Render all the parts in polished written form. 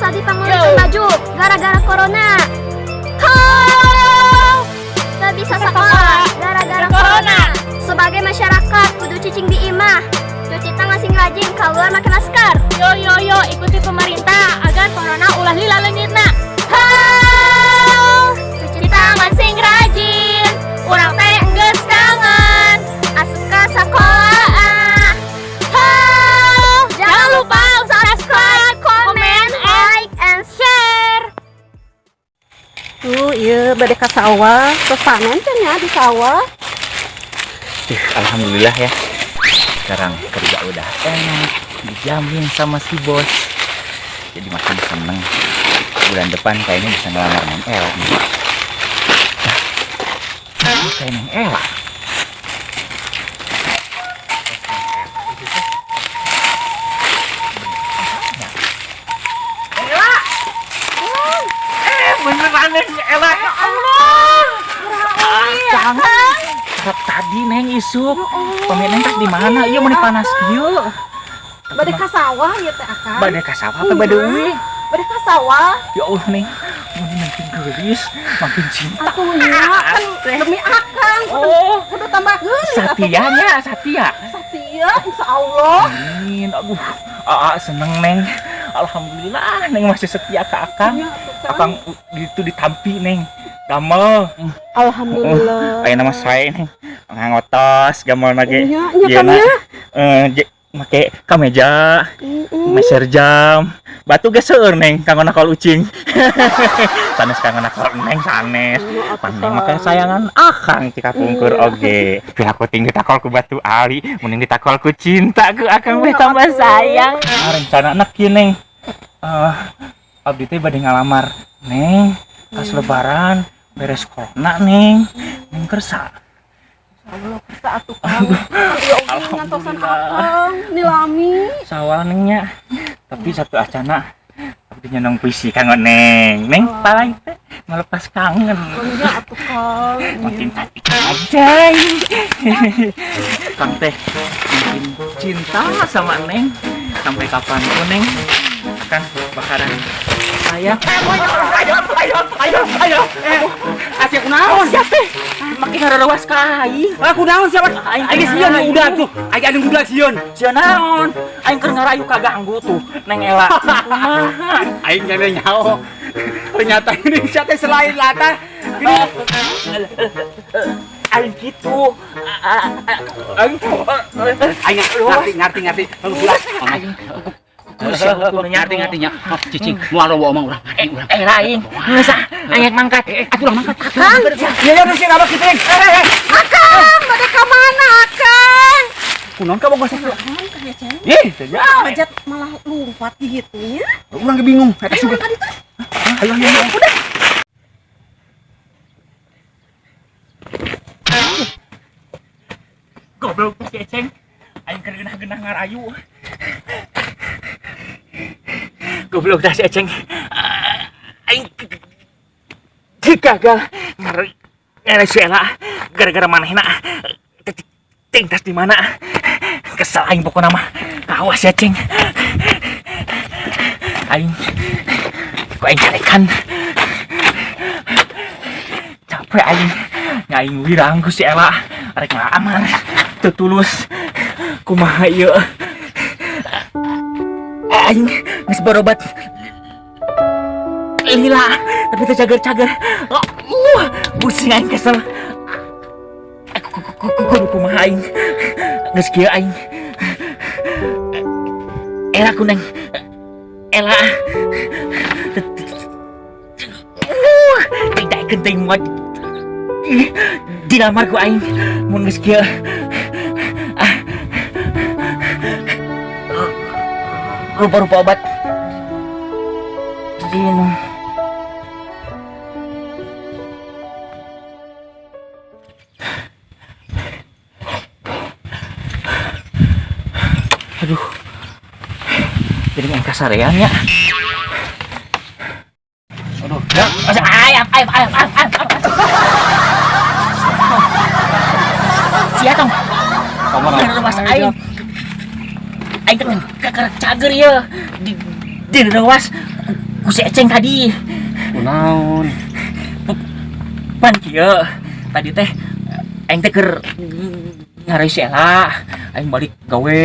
bisa dipanggulikeun baju gara-gara corona. Ho! Teu bisa sekolah gara-gara corona. Sebagai masyarakat kudu cicing di imah. Cuci tangan sing rajin, keluar make masker. Yo yo yo, ikuti pemerintah agar corona ulah lila leungitna. Ho! Cuci tangan sing rajin, urang teh enggeus kangen. Asup ka sekolah. Ho! Jangan lupa subscribe, comment, like, and share. Tuh, iya bade ka sawah, terus panen kan ya di sawah. Ih, alhamdulillah ya. Sekarang kerja udah enak, dijamin sama si bos. Jadi makin seneng. Bulan depan kayaknya bisa ngelamar Neng Ela nih. Ah, kayak Neng Ela. Neng Ela. Eh, beneran Neng Ela. Ya Allah. Kangen. Karep tadi Neng isuk. Pamit Neng tas di mana? Iya mau panas kieu. Bade ka sawah ya teh Akang. Bade ka sawah apa bade uih? Bade ka sawah. Ya Allah Neng, mun makin geulis, makin cinta. Atuh nya kan demi Akang. Oh. Kudu tambah geulis atuh. Satianya, satia. Satia insyaallah. Amin. Aduh, aa seneng Neng. Alhamdulillah Neng masih setia ke Akang. Iya, atuh, Kang. Akang itu ditampi Neng. Damel. Alhamdulillah. Aya nama saya Neng. Ngangotos gamel nage. Iya, iya kan na. ya. Eh, make kameja, meser jam. Batu ge seueur Neng kanggo nakal ucing. Sanes kanggo nakal Neng sanes. Iya, atuh, Pan Neng Kang. mah sayangan Akang ti kapungkur oge. Piraku ting ditakol ku batu ali, mending ditakol ku cinta ku Akang meh Iya, tambah atuh. sayang. Ah, rencana anak kieu Neng. Eh, abdi teh bade ngalamar Neng pas lebaran beres corona Neng. Neng kersa. Insyaallah kersa atuh Kang. Ya Allah ngantosan Alhamdulillah. Akang nilami. Sawal Neng nya. Tapi satu acana abdi nyenong puisi kanggo Neng. Neng paling teh melepas kangen. Iya atuh Kang. Makin cantik aja. Kang teh makin cinta sama Neng sampai kapanpun Neng akan bakaran saya. Ayo ayo ayo ayo. Asia kunaon? Siap teh. Makin ngarewas ka aing. Aku naon siapa? Aing Aing sieun nu udah tuh. Aing anu udah sieun. Sia naon? Aing keur ngarayu kaganggu tuh Neng Ela. Kumaha? Aing nyana nyaho. Ternyata ini sia teh selain lata. Ini Aing gitu. Aing aing ngerti ngerti ngerti. Aing Ngerti ngerti nya. Oh, cicing moal robo omong urang. Eh, eh lain. Geus ah, aing mangkat. Atuh urang mangkat. Iya ya sieun abah kitu. Eh eh. Akang, bade ka mana Akang? Kunaon ka boga sapu? Ih, teh nya. Pajat malah lompat gitu ya. Urang ge bingung. Eta sugan. Ayo ayo ayo. Udah. Goblok si Eceng. Aing keur genah-genah ngarayu. Goblok dah si Eceng. Aing gagal ngarayu si Ela gara-gara manehna. Ceng tas di mana? Kesel aing pokona mah. Awas ya Ceng. Aing kok aing carekan. Capek aing. Aing wirang ku si Ela. Arek ngalamar. Teu tulus. Kumaha ieu? Aing geus berobat lila tapi teu cager-cager. Pusing aing kesel. Kudu kumaha aing? Geus kieu aing. Ela ku Neng. Ela. Tidak genting muat. Dilamar ku aing mun geus kieu. Rupa-rupa obat diminum. Aduh, jadi nggak kasarean ya. Aduh, ya, ayam, ayam, ayam, ayam, ayam. Sia tong. Kamar Mas aing. Aing teh kakara cager ieu. Di di rewas Ku si Eceng tadi. Kunaon? Pan kieu tadi teh aing teh keur ngarayu si Ella, aing balik gawe.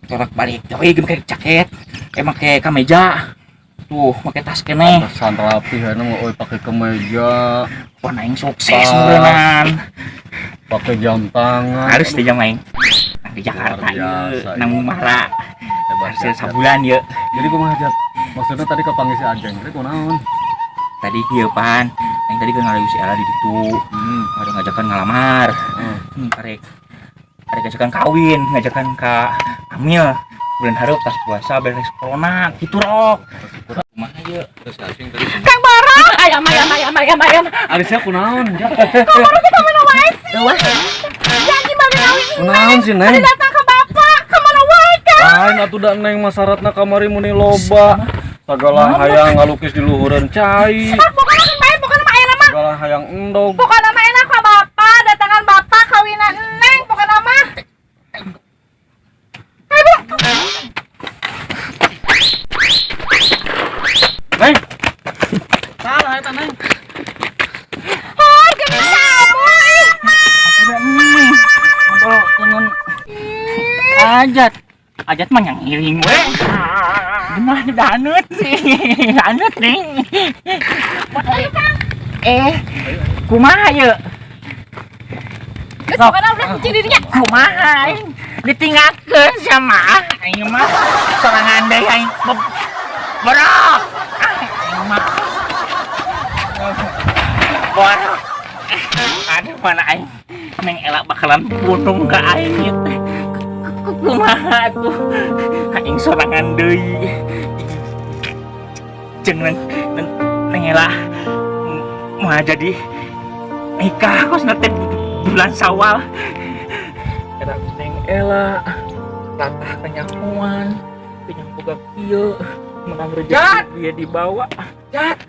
Torak balik gawe ge make jaket, make kameja. Tuh, make tas keneh. Pantesan rapi ayeuna mah euy, pake kemeja, Pan aing sukses Tas. meureunnan. Pake jam tangan. Harus di jam aing. Nang di Jakarta Luar biasa, ieu, nang Mara. Hebat, Hasil Jat. sabulan ieu. Jadi kumaha, Jat? Maksudnya tadi kapanggih si Ajeng teh kunaon? Tadi kieu pan, aing tadi keur ngarayu si Ella di ditu. Ada ngajakan ngalamar. Karek karek ngajakan kawin, ngajakan ka hamil bulan hareup tas puasa beres corona gitu rok. Kumaha ieu? Terus si Aceng tadi Kang Barok, Ayam ayam ayam ayam ayam. Ari sia kunaon, Jat? Kang Barok kita mana wae sih? Wah, Janji bade kawin. Kunaon sih, Neng? Tadi datang ke bapak, kemana wae, Kang? Lain atuh da Neng, masaratna kamari muni loba. Sagala hayang ngalukis di luhureun cai. Ah, pokoknya kan bae, pokoknya mah ayeuna mah. Sagala hayang endog. Pokoknya mah enak ka bapak, datangan bapak kawinan Neng, pokoknya mah. Ayo, Bu. Neng. Salah eta, Neng. Oh, geus kamu ih. Udah ngobrol dengan Ajat. Ajat mah yang ngiring we. Benar danut sih. Danut nih. Eh, kumaha ye? Geus pokoknya udah kunci dirinya. Kumaha aing? Ditinggalkeun sama aing mah sorangan deui aing. Borok. Aing mah. Borok. Aduh, mana aing? Neng Ella bakalan punung ka aing ieu teh. Kumaha tuh? Aing sorangan deui. Jeung neng Ella mau jadi nikah kos teh bulan Sawal. Era Neng Ella latah kenyakuan, kenyang boga kieu, menang rezeki Jat! dia dibawa. Jat.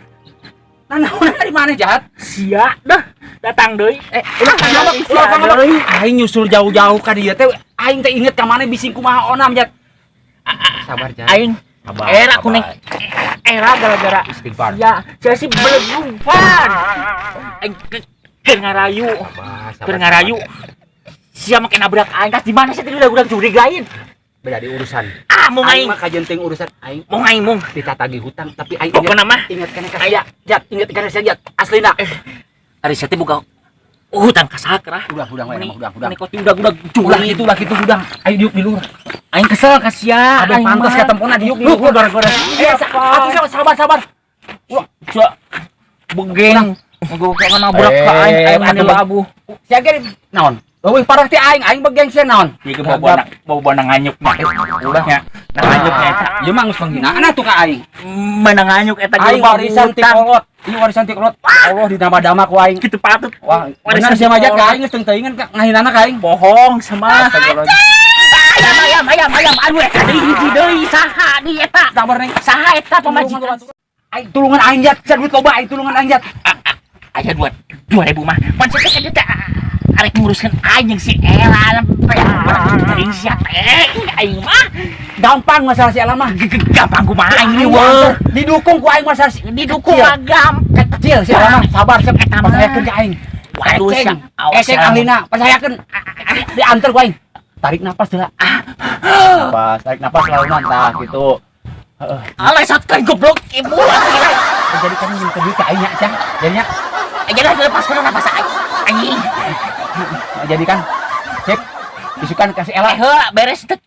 Nanaon dari mana, Jat? Sia dah datang deui. Eh, ulah ngambek, ulah ngambek. Aing nyusul jauh-jauh ka dieu teh, aing teh inget ka mana bising kumaha onam, Jat. Sabar, Jat. Aing Sabar, era sabar. ku Neng Ella gara-gara Istighfar. sia sia si belegupan. Aing keur ngarayu, Sabar, sabar, keur ngarayu. Sia make nabrak aing, tas di mana sih tadi udah curiga lain. Beda di urusan. Ah, mung Aing aing, mah kajeun teuing urusan aing mung aing mung. ditatagi hutang, tapi aing inget Pokona mah inget kana ka sia. Jat, inget kana sia, Jat. Aslina. Ari sia teh boga hutang ka saha? Udah, udah, wae mah, udah, udah. Meni koti udah Ulah kitu, ulah kitu, hudang. Ayo diuk di luhur. Aing kesel ka sia. Abe Aing pantas mah. ka tempona diuk di luhur gara-gara. Eh, atuh sabar, sabar. Wah, sia begeng. Gua ka nabrak ka aing, Eh, aing mani atuh, labuh. Sia ge naon? Leuwih parah ti aing, aing begeng sia naon? Ieu ge bawa bawa nganyuk nya. Ulah. Nya, nganyuknya eta. Ieu mah geus penghinaan atuh ka aing. Mana nganyuk eta ge Aing warisan ti kolot. Ieu warisan ti kolot. Allah ditambah-dama ku aing. Kitu patut. Wah, Warisan bener sia mah, ti Jat, ka kolot. aing geus teuing-teuingan ka ngahinana ka aing. Bohong sama. Astagfirullahaladzim. Ayam ayam ayam ayam, aduh, eta deui hiji deui, saha deui eta? Sabar, Neng. Saha eta pamajikan? Aing tulungan aing, Jat, sia duit loba, aing tulungan aing, Jat. Aya dua 2000 mah. Pan sia teh teh arek nguruskeun aing jeung si Ella teuing sia teh aing mah. Gampang masalah si Ella mah. Gampang kumaha aing Aing riweuh. didukung ku aing masalah si Didukung kecil. mah gampang. Kecil si Ella mah, sabar siap. Eta mah. Percayakeun ka aing. Waduh, Eceng, sia. Awas, eceng sia. ahlina, percayakeun. Diantar ku aing. Tarik napas heula. Napas, tarik napas launan tah gitu. Heeh. Alesatkeun goblok ibu. Jadi kan minta duit ka aing nya, Cah. Jadinya Jadi lepas kudu napas aing. Anjing. Jadi kan sip. Isukan kasih Ella. Eh, heuh, beres teh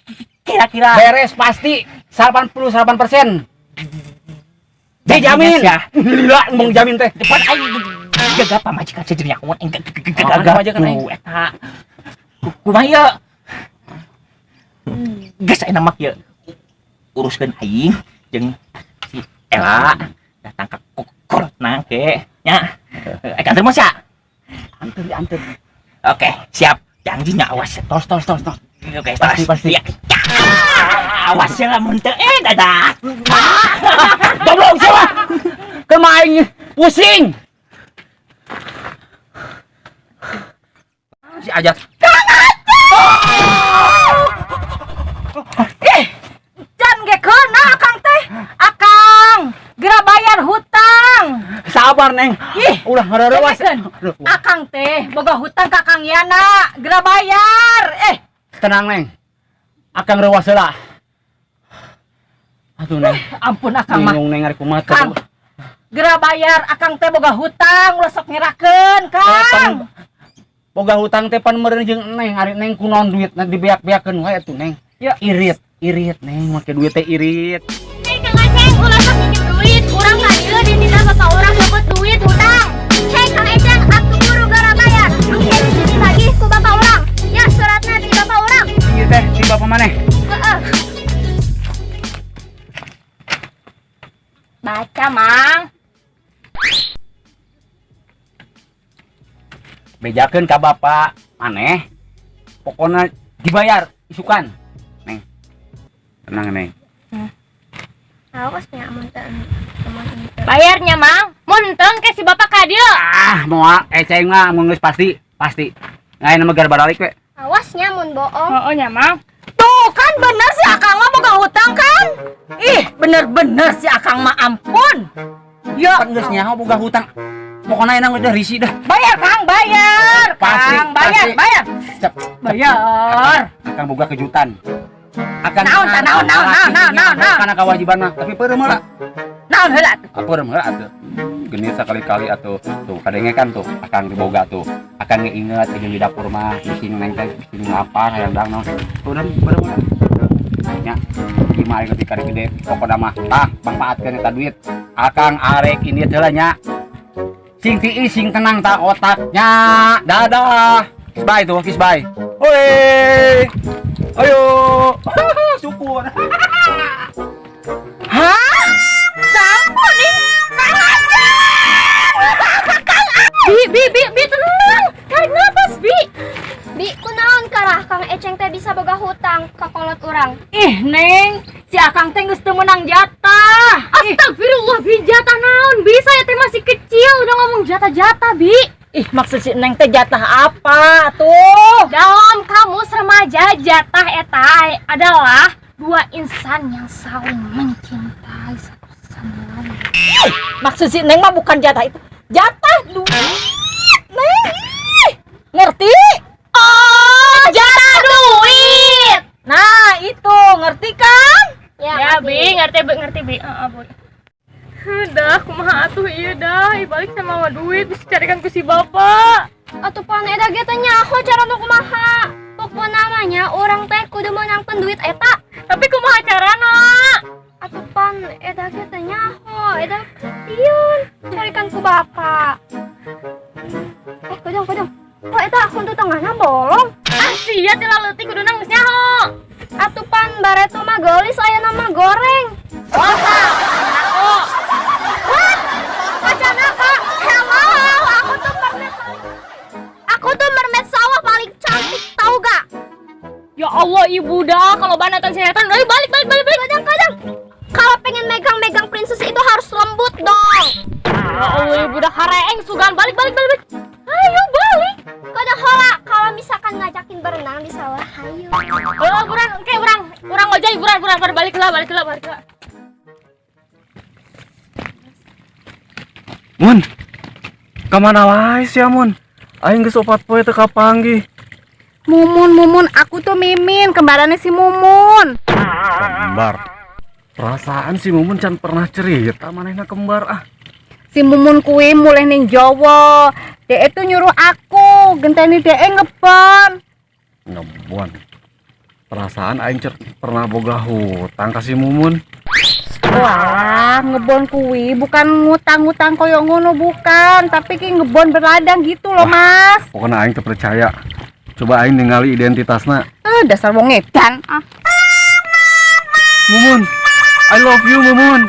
kira-kira. Beres pasti 88%. Dijamin. Ya. Lila mau jamin teh. Depan aing gagap pamajikan sia jadi nyakuan aing Oh, gagap. pamajikan aing. Tuh eta. Kumaha ieu? Geus ayeuna mah kieu. Uruskeun aing jeung si Ella datang ka kolotna ke nya. Eh, kantor mah sia. Anter, dianter. Oke, siap. Janjinya awas. Tos, tos, tos, tos. Oke, Pasti, tos. pasti. Ya. Awas ya lamun teu eh dadah. Goblok siapa? Kemain pusing. Si Ajat. Ih, jan ge keuna akang teh. Akang, geura Sabar, Neng. Ih, Ulah ngarerewas. dengekeun. Akang teh boga hutang ka Kang Yana, geura bayar. Eh, Tenang, Neng. Akang rewas heula. Aduh, Neng. Ampun akang mah. Bingung, Neng, ari kumaha. Kang. Geura bayar, akang teh boga hutang, ulah sok ngerakeun, Kang. Boga hutang teh pan meureun jeung Neng, ari Neng kunaon duit na dibeak-beakeun wae atuh, Neng. Ya. Irit, irit, Neng, make duit teh irit. Hei, Kang Aceng, ulah sok minjem duit. Urang ka dieu dititah bapak urang nyokot duit hutang. Hei, Kang Eceng, atuh buru gera bayar. Engke bisi ditagih ku bapak urang. Ya, suratna di bapak urang. Ieu teh si bapak maneh. Heeh. Baca, Mang. Bejakeun ka bapak maneh. Pokona dibayar isukan. Neng. Tenang, Neng. Awas nya amun teu amun teu. Bayarnya, Mang. Mun enteng ke si bapak ka dieu. Ah, moal Eceng mah mun geus pasti, pasti. Ngain mah gar baralik we. Awas nya mun bohong. Heeh nya, Mang. Tuh kan bener si akang mah boga hutang kan? Ih, bener-bener si akang mah, ampun. Ya, Pan geus nyaho boga hutang. Pokona enak udah risih dah. Bayar, Kang, bayar. Pasti, Kang, bayar, pasti. Bayar. Cep. Bayar. Akang boga kejutan. Akan Naon, tah, naon, naon, naon, naon, naon, naon. Karena kewajiban mah, tapi peureum heula. Naon heula tuh? Ah, peureum heula atuh. Genit sekali-kali atuh. Tuh, kadenge kan tuh, akang diboga tuh. Akang ngeinget jeung di dapur mah, bising Neng teh, bising lapar hayang dang naon. Peureum, peureum heula. Nya, gimana ketika gede pokona mah tah manfaatkeun eta duit. Akang arek ini heula nya. Sing tiis, sing tenang tak otaknya. Dadah. Kiss bye tuh, kiss bye. Oi. Ayo. Syukur. Hah? Sampun nih. Kang Aceng. Kang Bi, bi, bi, bi, tenang. Tarik napas, Bi. Bi, kunaon karah Kang Eceng teh bisa boga hutang ka kolot urang? Ih, Neng, si Akang teh geus teu meunang jatah. Ih, Astagfirullah, Bi, jatah naon? Bi, saya teh masih kecil udah ngomong jatah-jatah, Bi. Ih, maksud si Neng teh jatah apa tuh? Dalam kamus remaja, jatah eta adalah dua insan yang saling mencintai satu sama lain. Maksud si Neng mah bukan jatah itu. Jatah duit, Neng. Ih, ngerti? Oh, jatah duit. Nah, itu ngerti kan? Ya, Ya, ngerti. Bi, ngerti, Bi, ngerti, Bi. Heeh, Bu. Udah, kumaha atuh ieu dah, Ih, balik sama mama duit bisa carikan ku si bapak. Atuh pan eta ge teh nyaho cara nu kumaha. Pokona namanya urang teh kudu meunangkeun duit eta. Tapi kumaha carana? Atuh pan eta ge teh nyaho, eta sieun carikan ku bapak. Eh, kodong, kodong. Kok eta huntu tengahna bolong? Ah, sia teh leutik kudu geus nyaho. Atuh pan bareto mah geulis, aya nama goreng. Oh, What? Wacana kak, hello, aku tuh mermaid. Aku tuh mermaid sawah paling cantik, tau gak? Ya Allah, ibu dah kalau nonton sinetron, ayo balik balik balik balik. Kadang-kadang kalau pengen megang-megang princess itu harus lembut dong. Ya Allah, ibu dah kareeng sugan, balik balik balik balik. Ayo balik. Kadang hola, kalau misalkan ngajakin berenang di sawah, hayu. Oh, buran, oke, urang, urang ngojek, buran, buran, buran, balik lah, balik lah, balik lah. Mun, kamana wae sia, Mun? Aing geus 4 poe teu kapanggih. Mumun, Mumun, aku tuh Mimin, kembarannya si Mumun. Kembar. Perasaan si Mumun can pernah cerita manehna kembar ah. Si Mumun kuwi mulih ning Jawa. Dek itu nyuruh aku genteni dek ngebon. Ngebon. Perasaan aing pernah boga hutang ka si Mumun. Wah, ngebon kuwi bukan ngutang-ngutang koyo ngono bukan, tapi ki ngebon berladang gitu loh, Wah. Mas. Pokoknya aing teu percaya. Coba aing ningali identitasna. Eh, dasar wong edan. Ah. Mumun, I love you, Mumun.